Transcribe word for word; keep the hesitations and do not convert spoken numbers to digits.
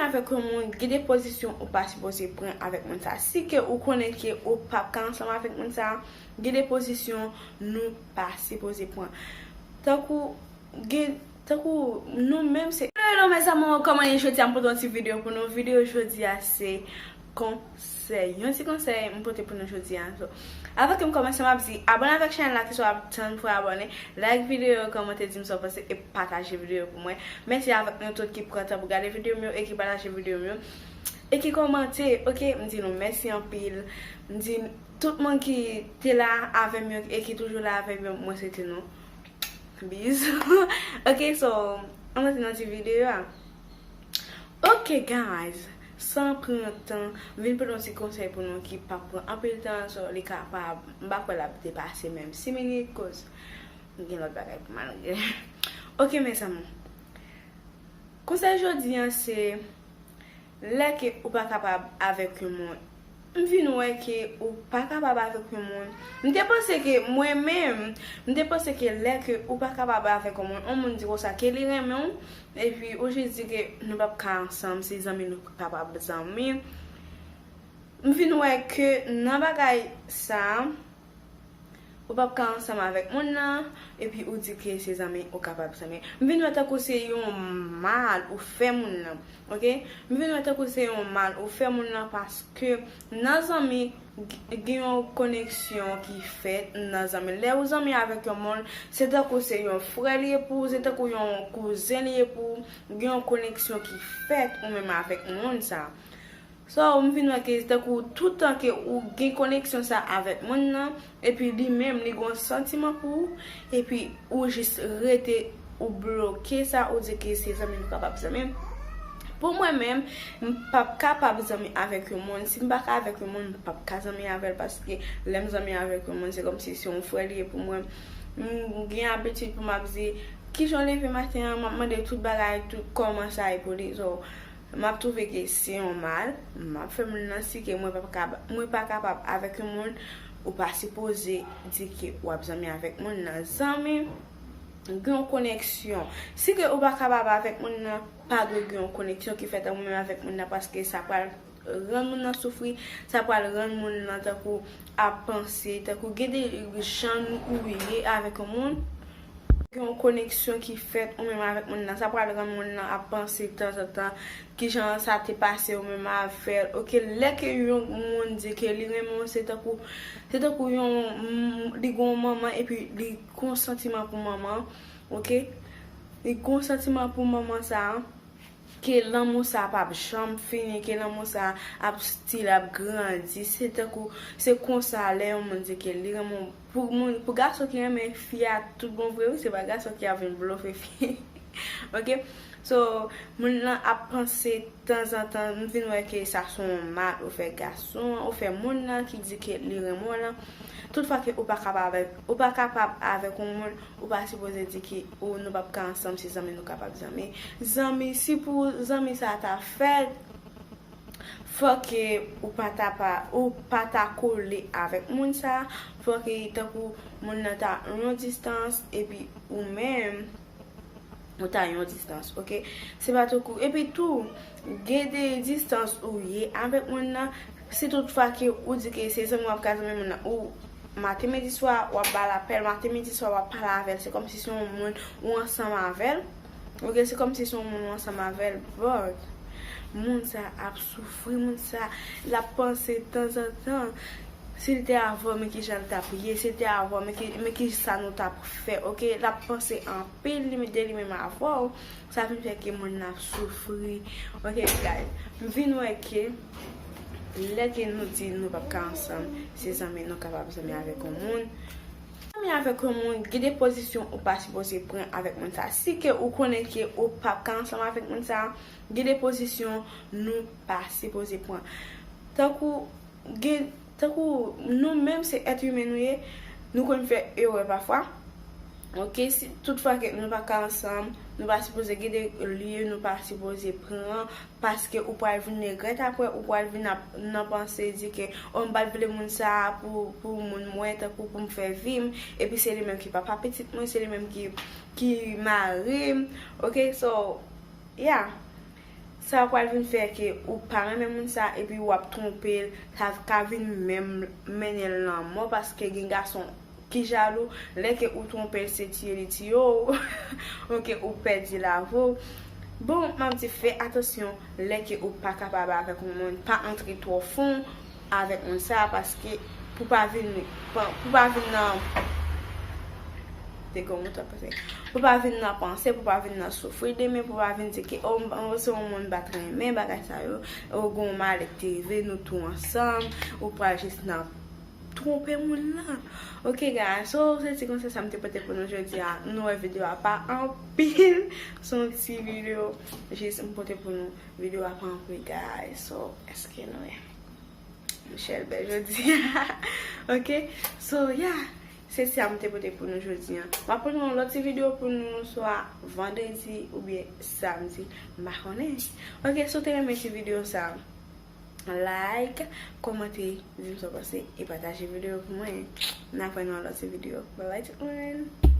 Avèk yon moun, gen de pozisyon ou pa sipoze pran avèk moun sa. Si ke ou konnen ke ou p ap ka ansanm avèk moun sa, gen de pozisyon nou pa sipoze pran. Tankou, gen, tankou nou menm se... Hello, hello, mes amours, kòman ye jodi a? M pote yon ti videyo pou nou. Videyo jodi a se konsèy. Yon ti konsèy m pote pou nou jodi a. So, avan ke m kòmanse, m ap di, abòne avèk chanèl la, keswa w ap tann pou abòne. Like videyo, kòmante, di m sa w panse, e pataje videyo pou mwen. Mèsi avèk nou tout ki pran tan pou gade videyo m yo e ki pataje videyo m yo. E ki kòmante, oke? M di nou mèsi anpil. M di tout moun ki te la avè m yo e ki toujou la avè m yo, mwen swete nou biz. Oke, so, ann antre nan ti videyo a. Oke, guys, san pran tan, m vin pote yon ti konsèy pou nou ki p ap pran anpil tan, so, li kapab, m pa kwè l ap depase menm sis minit, koz m gen lòt bagay pou m al regle. Oke, mes amours. Konsèy jodi a se, lè ke ou pa kapab avèk yon moun. M vin wè ke ou pa kapab avèk yon moun. M te panse ke mwen menm, m te panse ke lè ke ou pa kapab avèk yon moun, yon moun di konsa ke li renmen w, epi ou jis di ke nou p ap ka ansanm, se zanmi nou kapab zanmi. M vin wè ke nan bagay sa, ou p ap ka ansanm avèk moun nan, epi ou di ke se zanmi ou kapab zanmi. M vin wè tankou se yon mal ou fè moun nan, oke? M vin wè tankou se yon mal ou fè moun nan paske nan zanmi, g- gen yon koneksyon ki fèt nan zanmi. Lè ou zanmi avèk yon moun, se tankou se yon frè li ye pou ou, se tankou yon kouzen li ye pou ou, gen yon koneksyon ki fèt ou menm avèk moun sa. So, m vin wè ke tankou toutan ke ou gen koneksyon sa avèk moun nan, epi li menm li gon santiman pou ou, epi ou jis rete, ou bloke sa, ou di ke se zanmi nou kapab zanmi. Pou mwen menm, m p ap kapab zanmi avèk yon moun. Si m pa ka avèk yon moun, m p ap ka zanmi avè l, paske lè m zanmi avèk yon moun, se kòmsi se yon frè li ye pou mwen. M gen abitid pou m ap di, kijan w leve maten an, m ap mande tout bagay, tout kòman sa ye pou li. So, m ap twouve ke se yon mal m ap fè moun nan si ke mwen pa kab- mwen pa kapab avèk yon moun, ou pa sipoze di ke w ap zanmi avèk moun nan. Zanmi, gen yon koneksyon. Si ke ou pa kapab avèk moun nan, pa dwe gen yon koneksyon ki fèt ant ou menm avèk moun nan, paske sa pral rann moun nan soufri, sa pral rann moun nan tankou ap panse, tankou gen de jan ou ye avèk yon moun, gen yon koneksyon ki fèt ou menm avèk moun nan, sa pral rann moun nan ap panse tanzantan kijan sa te pase ou menm avè l. Oke, lè ke yon moun di ke li renmen w, se tankou, se tankou yon, mm, li gen yon manman epi li gen yon santiman pou manman, oke? Li gen yon santiman pou manman sa a, ke lanmou sa a p ap janm fini, ke lanmou sa a ap still ap grandi. Se tankou, se konsa lè yon moun di ke li renmen w. Pou moun, pou gason ki renmen fi a tout bon vre, wi, se pa gason ki ap vin blofe fi. Oke? So, moun nan ap panse tanzantan, m vin wè ke sa se yon mal ou fè gason an, ou fè moun nan ki di ke li renmen w lan. Tout fwa ke ou pa kapab avèk, ou pa kapab avèk yon moun, ou pa sipoze di ke ou, nou p ap ka ansanm, se zanmi nou kapab zanmi. Zanmi, si pou zanmi sa ta fèt, fò ke ou pa ta pa, ou pa ta kole avèk moun sa, fò ke tankou moun nan ta yon distans, epi ou menm, ou ta yon distans, oke? Se pa tankou, epi tou, gen de distans ou ye avèk moun nan, si tout fwa ke ou di ke se zanmi w ap ka zanmi moun nan, ou maten, midi, swa, w ap ba l apèl, maten, midi, swa, w ap pale avè l, se kòmsi se yon moun ou ansanm avè l, oke? Se kòmsi se yon moun ou ansanm avè l, but moun sa ap soufri, moun sa, l ap panse tanzantan, si l te avè w, men kijan l t ap ye, si l te avè w, men ki, men kisa nou t ap fè, oke? L ap panse anpil li, de li menm avè w, sa vin fè ke moun nan ap soufri, oke, guys? M vin wè ke lè ke nou di nou p ap ka ansanm, se zanmi nou kapab zanmi avèk yon moun. Zanmi avèk yon moun, gen de pozisyon ou pa sipoze pran avèk moun sa. Si ke ou konnen ke ou p ap ka ansanm avèk moun sa, gen de pozisyon nou pa sipoze pran. Tankou, gen, tankou nou menm se èt imen nou ye, nou konn fè erè pafwa. Oke, si tout fwa ke nou pa ka ansanm, nou pa sipoze gen de lye nou pa sipoze pran, paske ou pral vin regrèt apre, ou pral vin ap, nan panse di ke, o, m pa t vle moun sa a pou, pou moun mwen, tankou pou m fè vi m, epi se li menm ki papa pitit mwen, se li menm ki, ki mari m, oke, so, yeah. Sa pral vin fè ke ou pa renmen moun sa epi w ap twonpe l, sa ka vin menm mennen l lanmò, paske gen gason ki jalou, lè ke ou twonpe l se tiye li tiye w, ou ke ou pèdi lavi w. Bon, m ap di fè atansyon lè ke ou pa kapab avèk yon moun, pa antre twò fon avèk moun sa, paske pou pa vin pou pa vin nan te gon moun t ap pase. Pou pa vin nan panse, pou pa vin nan soufri demen, pou pa vin di ke oh, m se yon moun m pa t renmen, bagay sa yo, ou gon malè k te rive, nou tou ansanm, ou pral jis nan twonpe moun nan. Ok guys, so se ti konsèy sa m te pote pou nou jodi a. Nou wè videyo a pa anpil, se yon ti videyo, jis m pote pou nou. Videyo a pa anpil guys, so èske nou wè? Michelle bèl jodi a. Ok, so yeah, se sa m te pote pou nou jodi a. M ap pote yon lòt ti videyo pou nou swa vandredi oubyen samdi, m pa konnen. Ok, si w te renmen ti videyo sa, like, kòmante, di m sa w panse e pataje videyo pou mwen. N ap wè nan lòt videyo. Bye bye tout moun.